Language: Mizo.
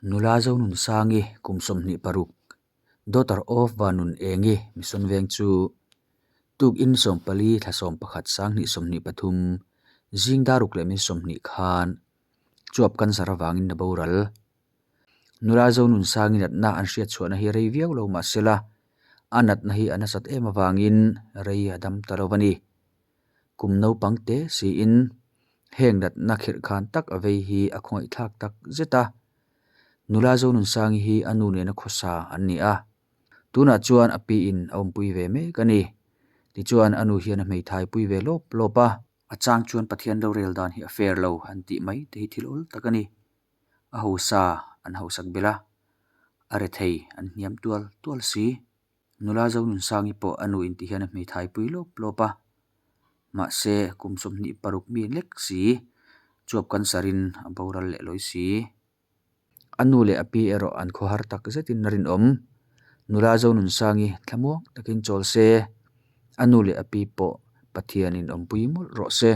Nula Zonunsangi kum 26, daughter of Vanun Engi Mission Veng chu tukin 14 thla 11 2023 zing daruk leh min 20 khan chuap cancer avangin a boral. Nula Zonunsangi natna an hriat chhuahna hi rei viau lo mahsela a natna hi a nasat em avangin rei a dam ta lo a ni. Kum naupang te siin heng natna khirh khan tak a vei hi a khawngaihthlak tak zet a. Nula Zonunsangi hi a nu nena khawsa an ni a. Tunah chuan a piin a awmpui ve mek a ni. Tichuan a nu hian a hmeithai pui ve lawp lawp a. A chang chuan Pathian rorel dan hi a fair lo an tih mai te hi thil awl tak a ni. A hausa an hausak belh a, a rethei an hniam tual tual si. Nula Zonunsangi pawh a nu intih hian a hmeithai pui lawp lawp a. Mahse, kum 26 mi lek si, chuap cancer-in a boral leh lawi si. A nu leh a pi erawh an khawhar tak zetin a rinawm. Nula Zonunsangi thlamuang takin chawl se, a nu leh a pi pawh Pathianin awmpui mawlh rawh se.